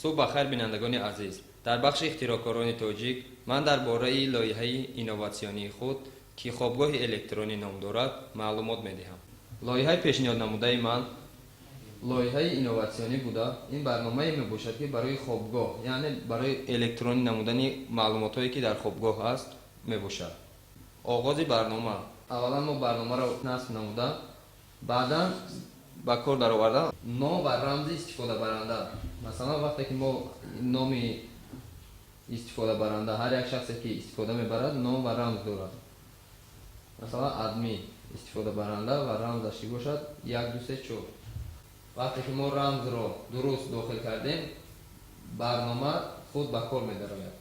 Субҳ бахайр, бинандагони азиз. Дар бахши ихтироъкорони тоҷик ман дар бораи лоиҳаи инноватсионии худ, ки хобгоҳи электронӣ ном дорад, маълумот медиҳам. Лоиҳаи пешниҳоднамудаи ман лоиҳаи инноватсионӣ буда, ин барномае мебошад, ки барои хобгоҳ, яъне барои электронӣ намудани маълумотҳое, ки дар хобгоҳ аст, мебошад. Оғози барнома: аввалан мо барномаро насб намуда, баъдан ба кор дароварда ном ва рамзи истифодабаранда. Масалан, вақте ки мо номи истифодабаранда, ҳар як шахсе, ки истифода мебарад, ном ва рамз дорад. Масалан, админ истифодабаранда ва рамзаш чӣ бошад? 1, 2, 3, 4. Вақте ки мо рамзро дуруст дохил кардем, барнома худ ба кор медарояд.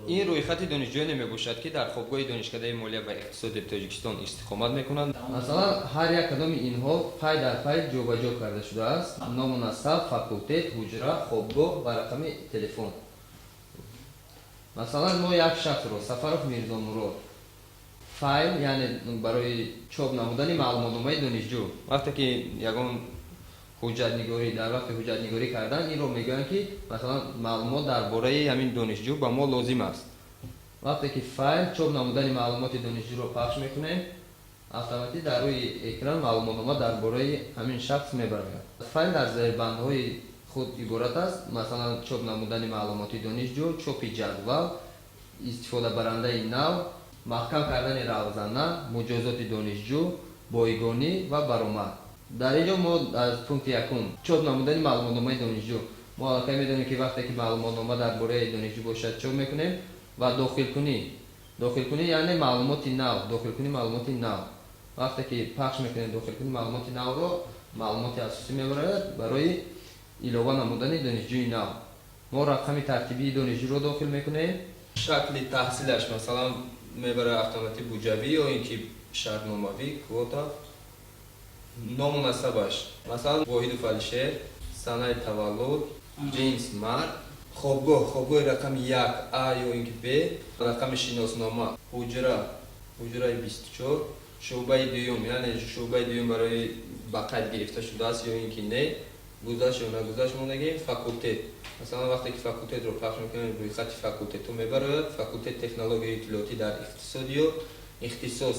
Ин рӯйхати донишҷӯёне мебошад, ки дар хобгоҳи Донишкадаи молия ва иқтисоди Тоҷикистон истиқомат мекунанд. Масалан, ҳар як кадоми инҳо пай дар пай ҷобаҷо карда шудааст: ному насаб, факултет, ҳуҷра, хобгоҳ ва рақами телефон. Масалан, мо як шахсро, Сафаров Мирзомурод, файл, яъне барои чоп намудани маълумотномаи донишҷӯ. Вақте ки ягон ҳуҷҷатнигорӣ, дар вақти ҳуҷҷатнигорӣ кардан инро мегӯянд, ки масалан, маълумот дар бораи ҳамин донишҷӯ ба мо лозим аст. Вақте ки файл, чоп намудани маълумоти донишҷӯро пахш мекунем, автоматӣ дар рӯи экран маълумотнома дар бораи ҳамин шахс мебарояд. Файл дар зербандҳои худ иборат аст: масалан, чоп намудани маълумоти донишҷӯ, чопи ҷадвал, истифодабарандаи нав, маҳкам кардани равзана, муҷозоти донишҷӯ, бойгонӣ ва баромад. Дар ин ҷо мо аз пункти якум, чоп намудани маълумотномаи донишҷӯ, мо аллакай медонем, ки вақте ки маълумотнома дар бораи донишҷӯ бошад, чоп мекунем. Ва дохилкунӣ, дохилкунӣ яъне маълумоти нав, дохилкунӣ маълумоти нав. Вақте ки пахш мекунем дохилкунӣ маълумоти навро, маълумоти асосӣ мебарояд барои илова намудани донишҷӯи нав. Мо рақами тартибии донишҷӯро дохил мекунем, шакли таҳсилаш, масалан, мебарояд автоматӣ буҷавӣ ё ин ки шартномавӣ, квота. Ному насабаш, масалан, Воҳидов Алишер, санаи таваллуд, ҷинс мард, хобгоҳ, хобгоҳи рақами як а ё ин ки б, рақами шиноснома, ҳуҷра, ҳуҷраи 24, шӯъбаи дуюм, яъне шӯъбаи дуюм барои ба қайд гирифта шудааст ё ин ки не, гузашт ё нагузашт мондагӣ, факултет. Масалан, вақте ки факултетро пахш мекунем, рӯйхати факултетҳо мебарояд: факултет технологияи иттилоотӣ дар иқтисодиёт, ихтисос,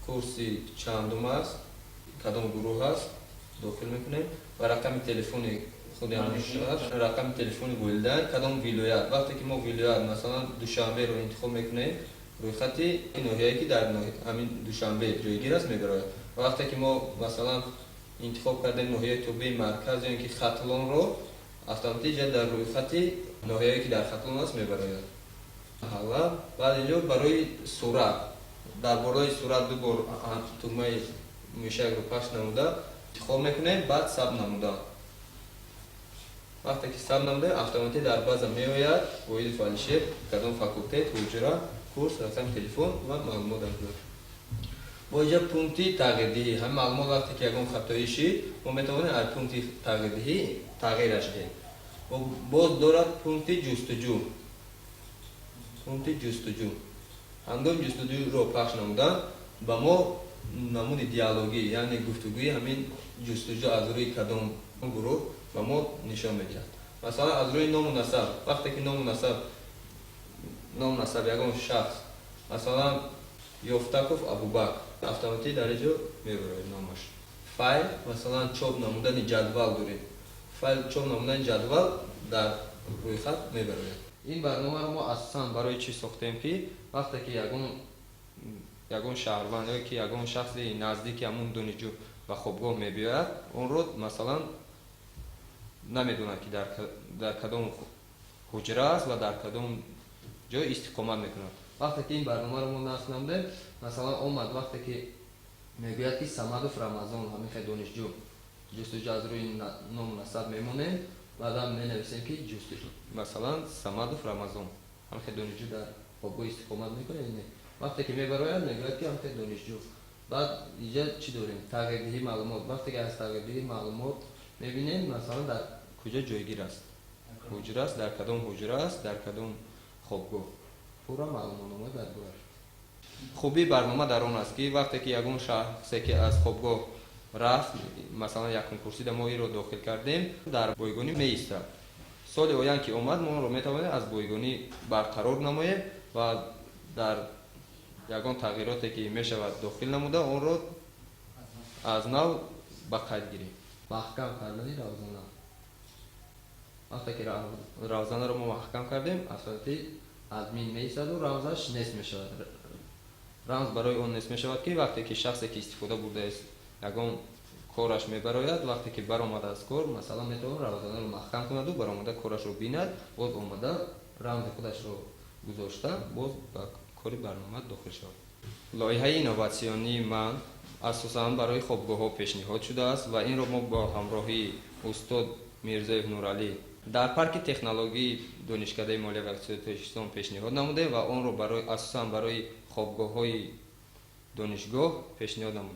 курси чандум аст, кадом гурӯҳ аст, дохил мекунем ва рақами телефони худи ҳамин шахс, рақами телефони волидайн, кадом вилоят. Вақте ки мо вилоят, масалан, Душанберо интихоб мекунем, рӯйхати ноҳияе, ки дар ҳамин Душанбе ҷойгир аст, мебарояд. Ва вақте ки мо, масалан, интихоб кардем ноҳияи тобеи марказ ё ин ки Хатлонро, автоматӣ ҷа дар рӯйхати ноҳияе, ки дар Хатлон аст, мебарояд. Маҳалла. Баъд инҷо барои сурат, дар болои сурат ду бор тугмаи мушакро пахш намуда интихоб мекунем, баъд сабт намуда. Вақте ки сабт намуда, автоматӣ дар база меояд: Воҳидов Алишер, кадом факултет, ҳуҷра, курс, рақами телефон ва маълумот дар бо инҷа. Пункти тағйирдиҳӣ: ҳамин маълумот вақте ки ягон хатоӣ шид, мо метавонем аз пункти тағйирдиҳӣ тағйираш диҳем. Боз дорад пункти ҷустуҷӯ. Пункти ҷустуҷӯ: ҳангоми ҷустуҷӯро пахш намудан, ба мо намуди диалогӣ, яъне гуфтугӯи ҳамин ҷустуҷӯ аз рӯи кадом гурӯҳ ба мо нишон медиҳад. Масалан, аз рӯи ному насаб. Вақте ки ному насаб, ному насаб ягон шахс, масалан, Ёфтаков Абубакр, автоматӣ дар инҷо мебарояд номаш. Файл, масалан, чоп намудани ҷадвал дорем. Файл, чоп намудани ҷадвал дар рӯйхат мебарояд. Ин барномаро мо асосан барои чӣ сохтем? Ки вақте ки ягон шаҳрванд ё ки ягон шахси наздики ҳамун донишҷӯ ба хобгоҳ мебиёяд, онро, масалан, намедонад, ки дар кадом ҳуҷра аст ва дар кадом ҷой истиқомат мекунад. Вақте ки ин барномаро мо насб намудем, масалан, омад, вақте ки мегӯяд, ки Самадов Рамазон, ҳамин хел донишҷӯ, ҷустуҷӯ аз рӯи ному насаб мемонем, баъдан менависем, ки ҷустуҷӯ, масалан, Самадов Рамазон, ҳамин хел донишҷӯ дар хобгоҳ истиқомат мекунад. Не, вақте ки мебарояд, мегӯяд, ки ҳамин хел донишҷӯ. Баъд инҷа чӣ дорем? Тағйирдиҳии маълумот. Вақте ки аз тағйирдиҳии маълумот мебинем, масалан, дар куҷо ҷойгир аст, ҳуҷра аст, дар кадом ҳуҷра аст, дар кадом хобгоҳ, пурра маълумотнома дар борааш. Хубии барнома дар он аст, ки вақте ки ягон шахсе, ки аз хобгоҳ рафт, масалан, якум курсида мо инро дохил кардем, дар бойгонӣ меистад. Соли оянд ки омад, мо онро метавонем аз бойгонӣ барқарор намоем ва дар ягон тағйироте ки мешавад дохил намуда, онро аз нав ба қайд гирем. Маҳкам кардани равзана. Вақте ки равзанаро мо маҳкам кардем, аз ҳолати админ меистаду рамзаш нест мешавад. Рамз барои он нест мешавад, ки вақте ки шахсе ки истифода бурдааст, ягон кораш мебарояд, вақте ки баромада аз кор, масалан, метавонад равзанаро маҳкам кунаду баромада корашро бинад, боз омада рамзи худашро гузошта, боз ба кори барнома дохил шавад. Лоиҳаи инноватсионии ман асосан барои хобгоҳҳо пешниҳод шудааст ва инро мо бо ҳамроҳии устод Мирзоев Нуралӣ дар парки технологии Донишкадаи молия ва иқтисоди Тоҷикистон пешниҳод намудем ва онро барои асосан барои хобгоҳҳои донишгоҳ пешниҳод намудем.